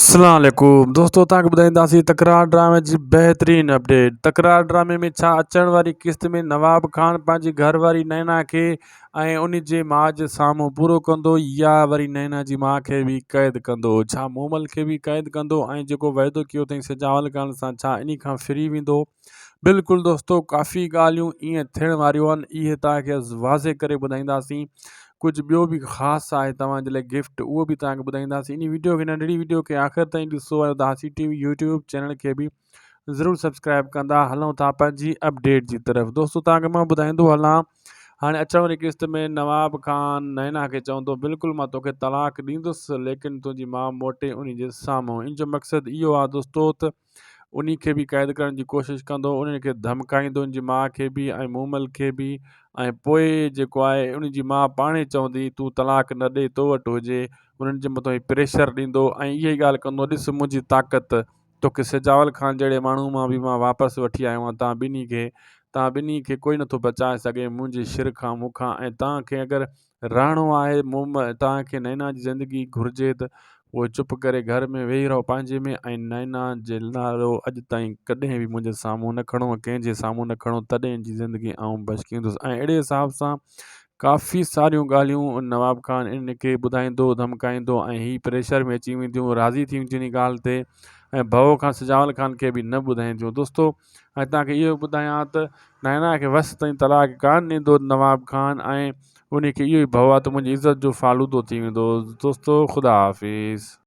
اسلام عليڪم دوستو توهان کي ٻڌائينداسين تڪرار ڊرامي جي بهترين اپڊيٽ تڪرار ڊرامي ۾ ڇا اچڻ واري قسط ۾ نواب خان پنهنجي گهر واري نينا کي ۽ ان جي ماء جي سامهون پورو ڪندو يا وري نينا جي ماء کي به قيد ڪندو ڇا مومل کي به قيد ڪندو ۽ جيڪو وعدو ڪيو اٿئي سجاول خان سان ڇا انهي کان ڦري ويندو بلڪل دوستو ڪافي ڳالهيون ائين ٿيڻ واريون آهن اهي توهان کي واضح ڪري ٻڌائينداسين ڪجهه ٻيو به خاص آهي توهان جي لاء گفٽ اهو به توهان کي ٻڌائينداسين ان ويڊيو کي ننڍڙي ويڊيو کي آخر تائين ڏسو ۽ اداسي ٽي وي يوٽيوب چينل کي به ضرور سبسڪرائب ڪندا هلون ٿا پنهنجي اپڊيٽ جي طرف دوستو توهان کي مان ٻڌائيندو هلان هاڻي اچڻ واري قسط ۾ نواب خان نينا کي چوندو بلڪل مان توکي طلاق ڏيندس ليڪن تنهنجي ماء موٽي ان جي سامهون ان جو مقصد اهو آهي دوستو ته انهي کي به قيد ڪرڻ جي ڪوشش ڪندو انهن کي ڌمڪائيندو ان جي ماء کي به ۽ مومل کي به ۽ پوء جيڪو آهي ان جي ماء پاڻ ئي چوندي تون طلاق نه ڏي تو وٽ هجي انهن جي مٿان هي پريشر ڏيندو ۽ اها ئي ڳالهه ڪندو ڏس منهنجي طاقت توکي سجاول خان جهڙي ماڻهو مان به مان واپس وٺي آيو آهيان تان ٻنهي کي تان ٻنهي کي ڪوئي نٿو بچائي سگهي منهنجي شر کان مون کان ۽ تان کي اگر رهڻو آهي مون توهان کي نينا جي زندگي گهرجي ته پوء چپ ڪري گهر ۾ ويهي رهو پنهنجي ۾ ۽ نينا جي نالو اڄ تائين ڪڏهن به منهنجي سامهون نه کڻو ۽ ڪنهن جي سامهون نه کڻو تڏهن جي زندگي آئون بشڪيندس ۽ اهڙي حساب سان ڪافي ساريون ڳالهيون نواب خان ان کي ٻڌائيندو ڌمڪائيندو ۽ هي پريشر ۾ اچي وينديون راضي ٿي وينديون ان ڳالهه تي ۽ ڀؤ کان سجاول خان کي به نه ٻڌائينديون دوستو ۽ توهان کي اهو ٻڌايان ته نينا کي وس تائين طلاق ڪانه ڏيندو نواب خان ۽ ان کي اهو ئي ڀؤ آهي ته منهنجي عزت جو فالودو ٿي ويندو دوستو خدا حافظ.